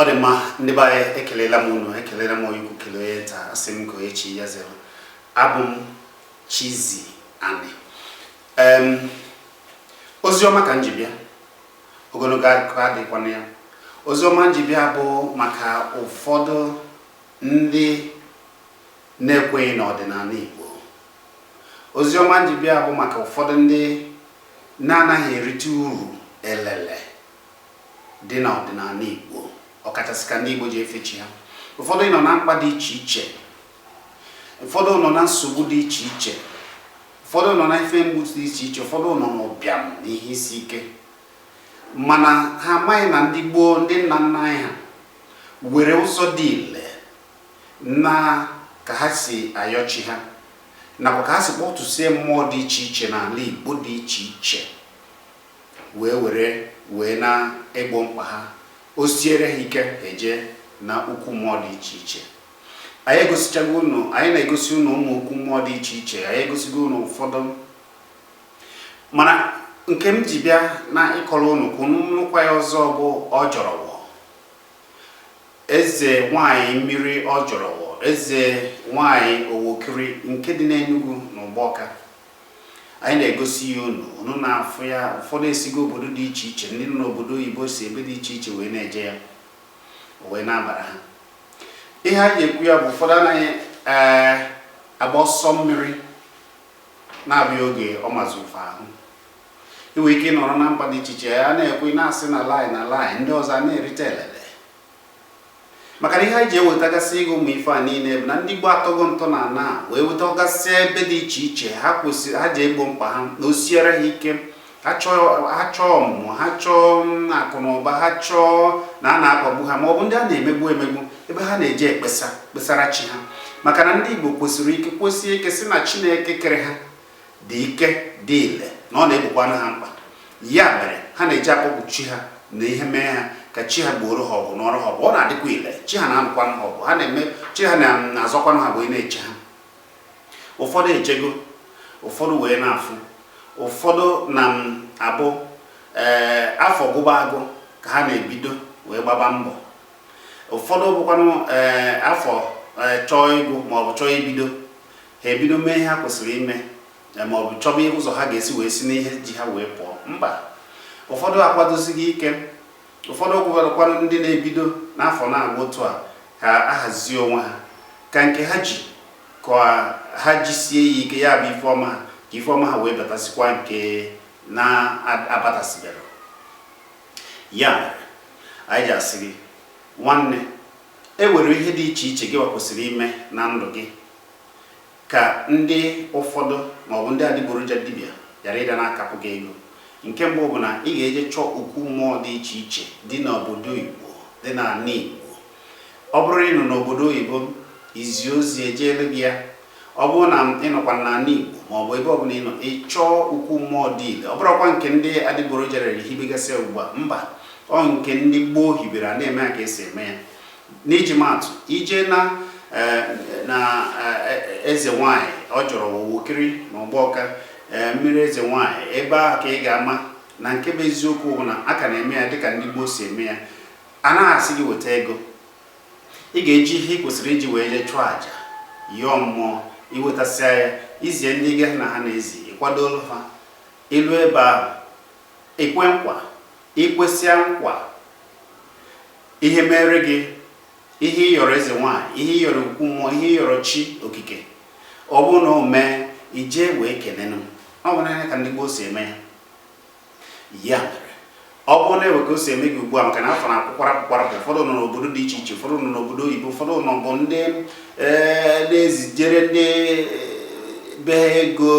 Ọ dị mma, ndị be anyị, ekelela m unu, ekelela m onye ukwu, kelee onye nta. Asị m ka onye chi ya zere. Abụ m Chizzy Ani. Ozi ọma ka m ji bịa, ogologo akụkọ adịkwana ya. Ozi ọma m ji bịa bụ maka ụfọdụ ndị na-ekweghị n'ọdịnala Igbo. Ozi ọma m ji bịa bụ maka ụfọdụ ndị na-anaghị erite uru elele dị n'ọdịnala Igbo, ọkachasị ka ndị Igbo ji efe chi ha. Ụfọdụ nọ na mkpa dị iche iche, ụfọdụ nọ na nsogbu dị iche iche, ụfọdụ nọ na ife mgbu dị iche iche, ụfọdụ nọ n'ụbịam na ihe isi ike, mana ha amaghị na ndị gboo, ndị nna nna anyị ha, were ụzọ dị ile na ka ha si ayọ chi ha, nakwa ka ha si kpọtụsie mmụọ dị iche iche n'ala Igbo dị iche iche, wee were wee na-egbo mkpa ha. O siere ha ike, ha eje na ukwu mmụọ dị iche iche. Anyị egosichago unu, anyị na-egosi unu ụmụ okwu mmụọ dị iche iche. Anyị egosigo unu ụfọdụ, mana nke m ji bịa na ịkọrọ unu ka unu nụkwa ya ọzọ bụ Ọjọrọwọ, eze nwanyị mmiri Ọjọrọwọ, eze nwanyị Owokiri nke dị n'Enugu na Ugbọka. Anyị na-egosi ya unu, unu na-afụ ya. Ụfọdụ esigo obodo dị iche iche, ndị nọ n'obodo oyibo si ebe dị iche iche wee na-eje ya, o wee na-abara ha. Ihe anyị ji ekwu ya bụ, ụfọdụ anaghị agba ọsọ mmiri na-abịa oge ọ mazụ ụfụ ahụ. Inwe ike ịnọrọ na mkpa dị iche iche, a na-ekwu, na-asị na line na line, ndị ọzọ a na-erite elele. Maka na ihe anyị ji ewetagasị ịgụ ụmụ ife a niile bụ na ndị gboo atọgo ntọ na ana wee wetagasị ebe dị iche iche ha kwesịrị ha ji egbo mkpa ha, na o siere ha ike, ha chọọ ọmụmụ, ha chọọ akụ na ụba, ha chọọ na a na-akpagbu ha, ma ọ bụ ndị a na-emegbu emegbu, ebe ha na-eje ekpesa kpesara chi ha. Maka na ndị Igbo kwesịrị ike, kwesịrị ike si na Chineke kere ha dị ike, dị ile, na ọ na-egbokwana ha mkpa. Ya mere ha na-eji akpọpụ chi ha na ihe mee ha, ka chi ha gboro ha ọgụ n'ọrụ ha ọgụ. Ọ na-adịkwa ile, chi ha na-anụkwanụ ha ọgụ, ha na-eme, chi ha na-azọkwanụ ha wee na-eche ha. Ụfọdụ ejego, ụfọdụ wee na-afụ, ụfọdụ na abụ ee afọ gụba agụ ka ha na-ebido wee gbaba mbọ. Ụfọdụ bụkwanụ ee afọ chọọ ịgụ maọbụ chọọ ibido, ha ebido mee ihe ha kwesịrị ime, maọbụ chọba ụzọ ha ga-esi wee si n'ihe ji ha wee pụọ. Mba, ụfọdụ akwadozighị ike. Ụfọdụ kwụkwanụ ndị na-ebido n'afọ na-agba otu a ka ahazie onwe ha, ka nke ha ji ka ha jisie ya ike, ya bụ ife ọma ha, ka ife ọma ha wee batasịkwa nke na-abatasịbere. Ya mere anyị ji asị gị, nwanne, e nwere ihe dị iche iche gị kwesịrị ime na ndụ gị, ka ndị ụfọdụ maọbụ ndị adịgboroja dibịa ghara ịda na-akapụ gị ego. Nke mbụ bụ na ị ga-eje chọọ okwu mmụọ dị iche iche dị n'obodo Igbo, dị n'ala Igbo. Ọ bụrụ na ị nọ n'obodo oyibo, izi ozi ejeelu gị ya. Ọ bụrụ na ị nọkwa n'ala Igbo maọbụ ebe ọbụla ị nọ, ị chọọ ukwu mmụọ dị ile. Ọ bụrụkwa nke ndị adịgboroja rere hibegasị ugbu a, mba, ọ nke ndị gboo hibere, a na-eme ya ka esi eme ya. N'iji maatụ, ije na eze nwanyị ọ jọrọ Owokiri na Ugbọka, mmiri eze nwanyị, ebe ahụ ka ị ga-ama na nke bụ eziokwu bụ na a ka na-eme ya dịka ndị gboo si eme ya. A naghị asị gị weta ego. Ị ga-eji ihe ị kwesịrị iji wee jee chụọ àjà, yọọ mmụọ, iwetasịa ya, izie ndị gị na ha na-ezi, ịkwadolu ha ilu ebe ahụ, ikwe nkwa, ikwesịa nkwa, ihe mere gị, ihe ị yọrọ eze nwaanyị, ihe ị yọrọ ukwu mmụọ, ihe ị yọrọ chi okike, ọ bụrụ na o mee, ije wee kenenụ. Ọ bụ naanị ka ndị gboo si eme ya. Ya mere ọ bụrụ na ewe ka o si eme gị ugbu a, maka na afọ na-akwụkwarapụ kwarapụ, ụfọdụ nọ n'obodo dị iche iche, ụfọdụ nọ n'obodo oyibo, ụfọdụ nọ bụ ndị na-ezijere ndị be ha ego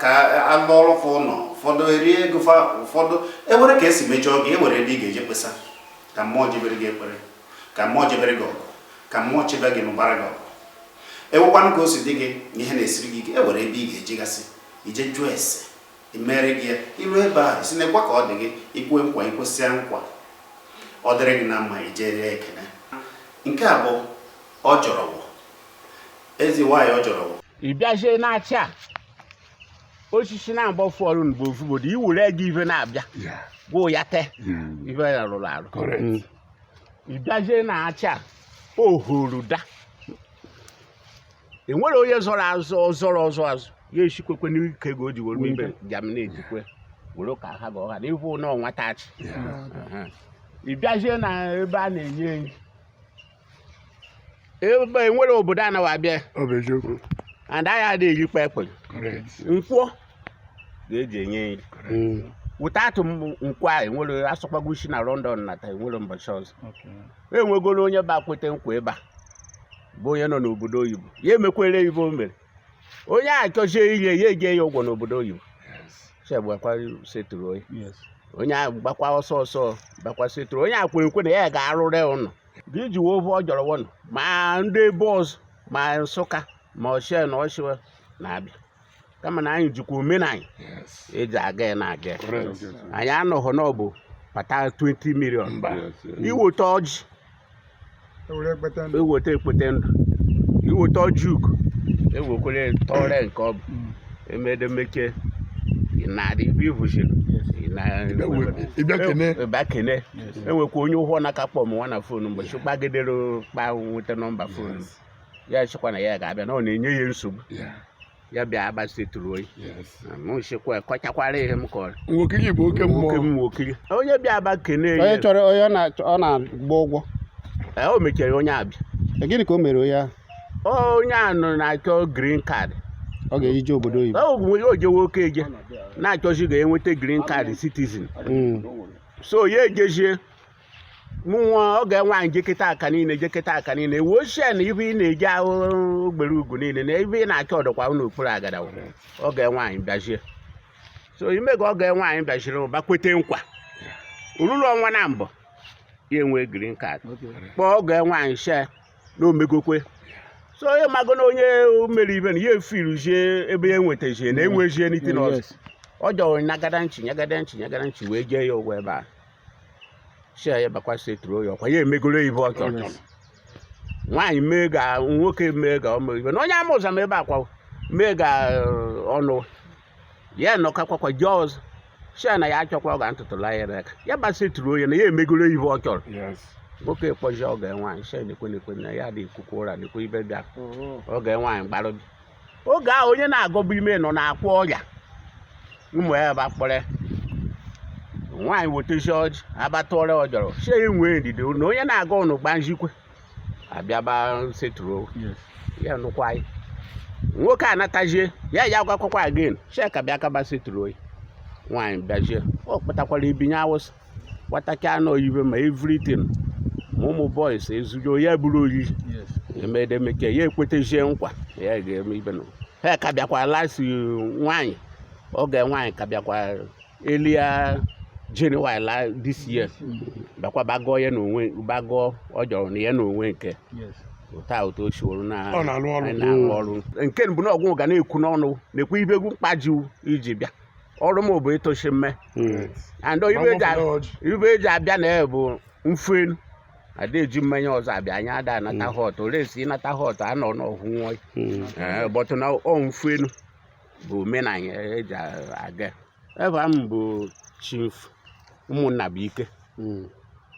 ka alụ ọrụ fa ụlọ, ụfọdụ erie ego fa, ụfọdụ ewere ka esi mejọọ gị. Ewere ebe ị ga-eje kpesa, ka mmụọ jebere gị ekpere, ka mmụọ jebere gị ọgụ, ka mmụọ chebe gị, n'ụbara gị ọgụ. Ewekwanụ ka o si dị gị na ihe na-esiri gị ike, ewere ebe ị ga-ejegasị ije jụọ ese, emere gị ya. Iru ebe ahụ, si nekwa ka ọ dị gị, ikwe nkwa, ikwesịa nkwa, ọ dịrị gị na mma, ijere ekene. Nke a bụ ọ jọrọwọ, eze nwaanyị ọ jọrọwọ. Ị bịazie na-achị a osisi na-agbafu ọrụ mgbe ofubodo iwere ego ife na-abịa gwụ ya te ife ya rụrụ arụ. Correct. Ị bịazie na achị a ohoruda, enwere onye zọrọ azụ, zọrọ ọzọ azụ ya esikwekwe n'ike ga o ji were ibe germinate kwe were ka ha ga ọha na ivu na ọnwata achị. Ị bịazie na ebe a na-enye enyi, ebe enwere obodo anaghị abịa. Ọ bụ eziokwu. And anyị adịghị eyikwa ekwe. Nkwọ ga-eji enye enyi. Without nkwọ a enwere asọkwago isi na London nata enwere mbọchị ọzọ. Enwegoro onye ba kwete nkwa ebe a bụ onye nọ n'obodo oyibo, ya emekwere ibe o mere onye a chọzie inye ya, eje ya ụgwọ n'obodo oyibo. Chegbakwa setụrụ onye onye a gbakwa ọsọ ọsọ gbakwa setụrụ onye a kwere nkwe na ya ga-arụrụ ụnụ gị ji wee ọ jọrọ wọnụ ma ndị ebe ọzọ ma Nsụka ma ọchịa na ọchịwa na-abịa, kama na anyị jikwa omenanyị eji aga ya na-aga ya. Anyị anọghọ n'ọbụ kpata 20 million. Mba. Iweta ọjị, eweta ekpete ndụ, iweta ọjị ugo ewekwere tọrọ nke ọ bụ emedemeke narị ibe ivuziri. Ịbịa kene. Ịbịa kene. Enwekwa onye ụgwọ na-aka kpọ m nwa na phone mgbe kpagidere kpa nweta nọmba phone ya, chịkwa na ya ga-abịa na ọ na-enye ya nsogbu. Ya bịa agbasetụrụ oyi. Mụ chịkwa kọchakwara ihe m kọrọ. Nwokiri bụ oke mmụọ. Nwoke m nwokiri onye bịa aba kene Onye ya. Chọrọ onye ọ na-agba ụgwọ. Ee, o mechara onye abịa. Gịnị ka o mere onye ahụ? Onye a nọ na-achọ green card. Ọ ga-eji jee obodo oyibo. O nwere o jewe oke eje na-achọzi ga-enweta green card citizen. So ya ejezie mụ nwa ọ ga-enwe anyị jekịta aka niile, jekịta aka niile wuo ochie na ibe ị na-eji ahụ ogbere ugwu niile na ebe ị na-achọ ọdọkwa n'okpuru agada ọ ga-enwe anyị bịazie. So ime ka ọ ga-enwe anyị bịaziri ụba kwete nkwa oruru ọnwa na mbụ ya enwee green card, kpọọ ọ ga-enwe anyị shee na omegokwe. So onye mago na onye mere ibe na ya efiruzie ebe ya enwetazie na enwezie n'iti na ọzọ ọ jọrọ nyagada nchi nyagada nchi nyagada nchi wee jee ya ụgwọ ebe a shee ya bakwa setụrụ ya ọkwa ya emegoro ibe ọ chọrọ. Nwaanyị mee ga nwoke mee ga ọ mere ibe na onye ama ụzọ ma ebe akwa mee ga ọnụ ya nọkakwakwa jee ọzọ shee na ya achọkwa ọ ga ntụtụla ya n'aka ya basetụrụ onye na ya emegoro ibe ọ chọrọ. Nwoke kpọzie ọga nwaanyị shee nekwe nekwe na ya dị ekwukwa ụra nekwe ibe bịa oge nwaanyị gbarụ bịa oge ahụ onye na-agọbụ ime nọ na-akwa ọrịa ụmụ ya ba kpọrọ nwaanyị wetezi ọjị abatụọrọ ọjọrọ sie ya nwee ndidi na onye na-aga ọnụ gba njikwe abịaba setụrụ ya nụkwa anyị nwoke anatazie ya ya gwakwakwa again sie ka bịa kaba setụrụ oyi nwaanyị bịazie ọ kpatakwara ibinye awụsa gbatacha anụ oyibe ma everything ma ụmụ boys ezugo ya buru oriri emedemeke ya ekwetezie nkwa ya ga-eme ibe nụ ha ka bịakwa last nwaanyị oge nwaanyị ka bịakwa earlier January la this year bịakwa bagọọ ya n'onwe bagọọ ọ jọrọ na ya n'onwe nke ụta ụtọ o siworo na Ọ na-alụ ọrụ. Na-alụ ọrụ nke mbụ na ọgwụ ga na-ekwu n'ọnụ na-ekwu ibe egwu mkpaji iji bịa ọrụ m bụ ịtụchi mme and ibe eji ibe eji abịa na ya bụ mfenu ada eji mmanya ọzọ abịa anyị ada anata họt oresi ịnata họt anọ n'ọhụ nwụọ. Ee, but na ọ mfenu bụ omenala eji aga ebe m bụ chief ụmụnna bụ ike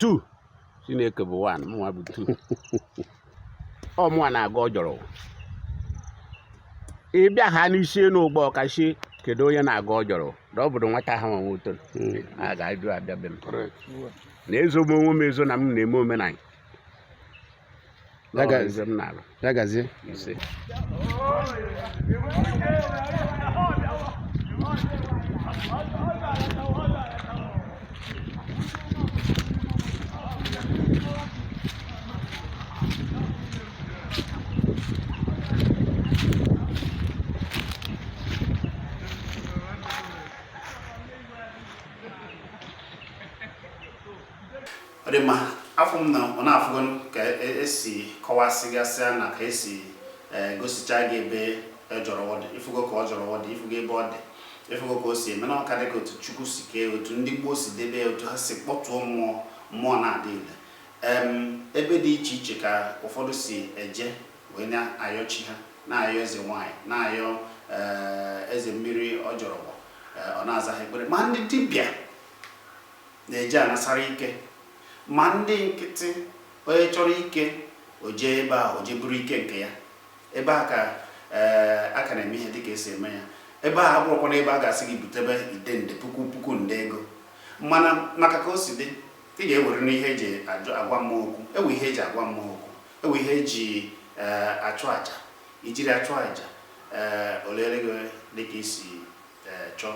two Chineke bụ one, mụnwa bụ two. Ọ mụnwa na-aga ọjọrọ ịbịa ha n'isi elu ụgbọ ọkachi kedu onye na-aga ọjọrọ na ọ bụrụ nwata ha nwa nwoto a ga-ajụ abịa be m na ezo m onwe m ezo na m na-eme omenala. Ya Ọ gazie. eze m na-alụ. Ya gazie. Ise. Ọ dị mma, afọ m na ọ na-afụgo ka esi kọwasịgasịa na ka esi gosicha gị ebe ejọrọ ọ dị, ịfụgo ka ọ jọrọ ọ dị, ịfụgo ebe ọ dị, ịfụgo ka o si eme na ọka dị ka otu Chukwu si kee, otu ndị gboo si debe ya, otu ha si kpọtụọ mmụọ mmụọ na-adị ile ebe dị iche iche ka ụfọdụ si eje wee na-ayọ chi ha, na-ayọ eze nwanyị, na-ayọ eze mmiri ọ jọrọ, ọ na-aza ha ekpere, ma ndị dibịa na-eje anasara ike, ma ndị nkịtị. Onye chọrọ ike, o jee ebe a, o jee buru ike nke ya. Ebe a ka ee a ka na-eme ihe dịka esi eme ya. Ebe a abụrụkwa na ebe a ga-asị gị butebe ide nde puku puku nde ego, mana maka ka o si dị, ị ga-ewere n'ihe eji ajụ agwa mmụọ okwu, ewe ihe eji agwa mmụọ okwu, ewe ihe eji achụ àjà, ijiri achụ àjà ee olere gị dịka isi chọọ.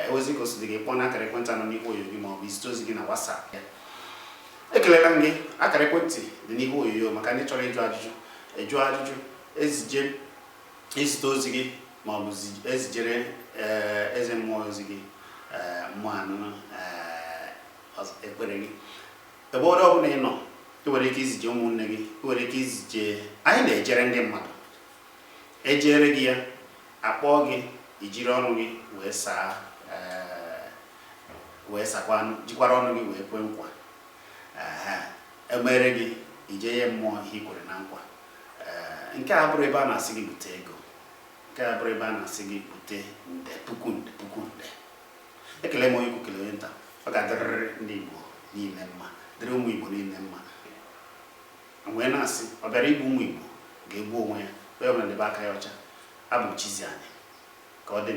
Ewezi ka o si dị gị, kpọọ n'akara ekwentị anọ n'ihu onyonyo gị maọbụ izite ozi gị na WhatsApp ya. Ekelela m gị. Akara ekwentị dị n'ihu onyonyo maka ndị chọrọ ịjụ ajụjụ, ejụ ajụjụ, ezije izite ozi gị maọbụ ezijere eze mmụọ ozi gị, mmụọ anụnụ ekpere gị. Ebe ọrụ ọbụla ị nọ, ị nwere ike izije ụmụnne gị, ị nwere ike izije. Anyị na-ejere ndị mmadụ, ejere gị ya, akpọọ gị, ijiri ọnụ gị wee saa, wee sakwa, jikwara ọnụ gị wee kwe nkwa. Ehe, emere gị, ije nye mmụọ ihe i kwere na nkwa. Nke a bụrụ ebe a na-asị gị bute ego, nke a bụrụ ebe a na-asị gị bute nde puku nde puku nde. Ekele m onye ukwu, kele onye nta. Ọ ga-adịrịrị ndị Igbo niile mma, dịrị ụmụ Igbo niile mma. Wee na-asị, ọ bịara igbu ụmụ Igbo ga-egbu onwe ya. Onye ọbụla debe aka ya ọcha. Abụ m Chizzy Ani. Ka ọ dị.